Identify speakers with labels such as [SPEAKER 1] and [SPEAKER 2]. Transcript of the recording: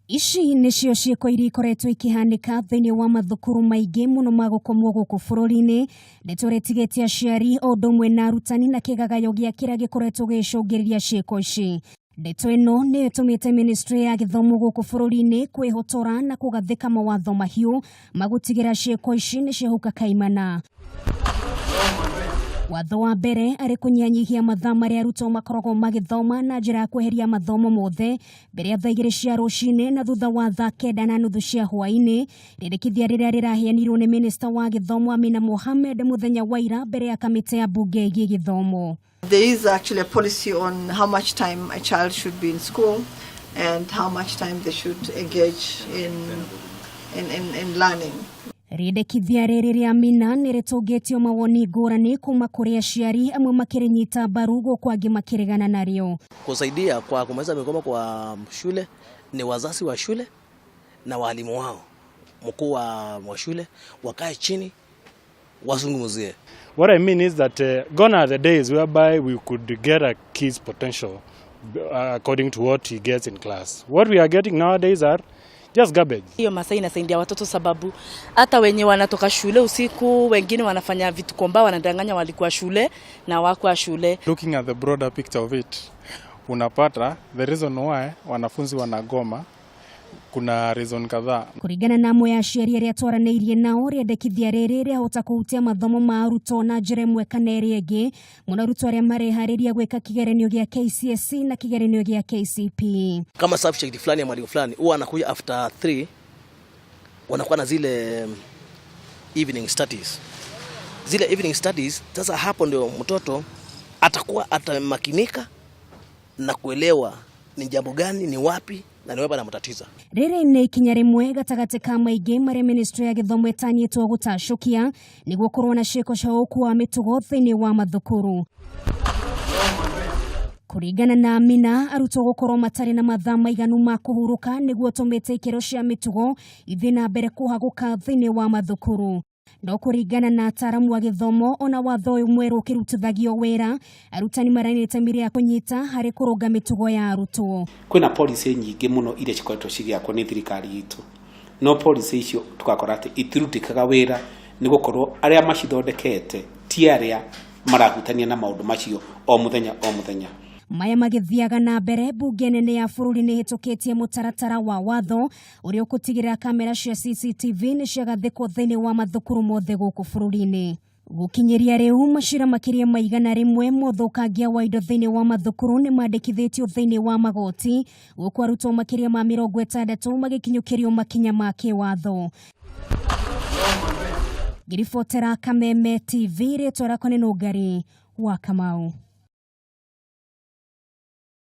[SPEAKER 1] Ici nĩcio ciĩko iria ikoretwo ikĩhanĩka thĩinĩ wa mathukuru maingĩ mũno ma gũkomwo gũkũ bũrũri-inĩ. Ndeto ĩrĩa ĩtigĩte aciari o ũndũ ũmwe na arutani na kĩgagayo gĩa kĩrĩa gĩkoretwo gĩgĩcũngĩrĩria ciĩko ici. Ndeto ĩno nĩyo ĩtũmĩte ministry ya gĩthomo gũkũ bũrũri-inĩ kwĩhotora na kũgathĩka mawatho mahiũ ma gũtigĩra ciĩko ici nĩ ciahuka kaimana. Watho wa mbere arĩ kũnyihanyihia mathaa marĩa arutwo makoragwo magĩthoma na njĩra ya kweheria mathomo mothe mbere ya thaa 2 cia rũcinĩ na thutha wa thaa 9:30 cia hwaĩ-inĩ. Rĩendekithia rĩrĩa rĩraheanirwo nĩ minista wa gĩthomo Amina Mohamed mũthenya wa ira mbere ya kamĩtĩ ya mbunge ĩgiĩ gĩthomo.
[SPEAKER 2] There is actually a policy on how much time a child should be in school and how much time they should engage in learning.
[SPEAKER 1] Rĩendekithia rĩrĩ rĩa Amina nĩ rĩtũngĩtio mawoni ngũrani kuma kũrĩ aciari, amwe makĩrĩnyita mbaru gũkũ angĩ makĩregana narĩo.
[SPEAKER 3] Kusaidia kwa kumaliza migomo kwa shule ni wazazi wa shule na walimu wao, mkuu wa shule wakae chini wazungumzie.
[SPEAKER 4] What I mean is that gone are the days whereby we could get a kid's potential according to what he gets in class. What we are getting nowadays are just garbage.
[SPEAKER 5] Hiyo masaa inasaidia watoto sababu hata wenye wanatoka shule usiku, wengine wanafanya vitu komba, wanadanganya walikuwa shule na wakuwa shule.
[SPEAKER 6] Looking at the broader picture of it, unapata the reason why wanafunzi wanagoma, kuna reason kadhaa.
[SPEAKER 1] Kũringana na amwe a aciari arĩa twaranĩirie nao, rĩendekithia rĩrĩ rĩahota kũhutia mathomo ma arutwo na njĩra ĩmwe kana ĩrĩa ĩngĩ, mũno arutwo arĩa mareharĩria gwĩka kĩgeranio gĩa KCSE na kĩgeranio gĩa KCPE.
[SPEAKER 3] Kama subject fulani ya mwalimu fulani huwa anakuja after 3, wanakuwa na zile evening studies. Zile evening studies, sasa hapo ndio mtoto atakuwa atamakinika na kuelewa ni jambo gani, ni wapi na ni wapi anamtatiza.
[SPEAKER 1] Rĩrĩ nĩ ikinya rĩmwe gatagatĩ ka maingĩ marĩa ministry ya gĩthomo ĩtanyĩtwo gũtacũkia nĩguo kũrũa na ciĩko cia ũku wa mĩtugo thĩinĩ wa mathukuru. Kũringana na Amina, arutwo gũkorwo matarĩ na mathaa maiganu ma kũhurũka nĩguo ũtũmĩte ikĩro cia mĩtugo ithiĩ na mbere kũhagũka thĩinĩ wa mathukuru. No kũringana na ataaramu a gĩthomo, ona watho ũyũ mwerũ ũkĩrutithagio wĩra, arutani maraina itemi rĩa kũnyita harĩ kũrũnga mĩtugo ya arutwo.
[SPEAKER 7] Kwĩna policy nyingĩ mũno iria cikoretwo cigĩakwo nĩ thirikari itũ, no policy icio tũgakora atĩ itirutĩkaga wĩra nĩ gũkorwo arĩa macithondekete ti arĩa marahutania na maũndũ macio o mũthenya o mũthenya.
[SPEAKER 1] Maya magĩthiaga na mbere, mbunge nene ya bũrũri nĩ ĩhĩtũkĩtie mũtaratara wa watho ũrĩa ũgũtigĩrĩra kamera cia CCTV nĩ ciagathĩkwo thĩinĩ wa mathukuru mothe gũkũ bũrũri-inĩ. Gũkinyĩria rĩu, macira makĩria ma 100 ma ũthũkangia wa indo thĩinĩ wa mathukuru nĩ mandĩkithĩtio thĩinĩ wa magoti, gũkũ arutwo makĩria ma 60 magĩkinyũkĩrio makinya ma kĩwatho. Ngĩribotera Kameme TV, rĩtwa rĩakwa nĩ Nũngari wa Kamau.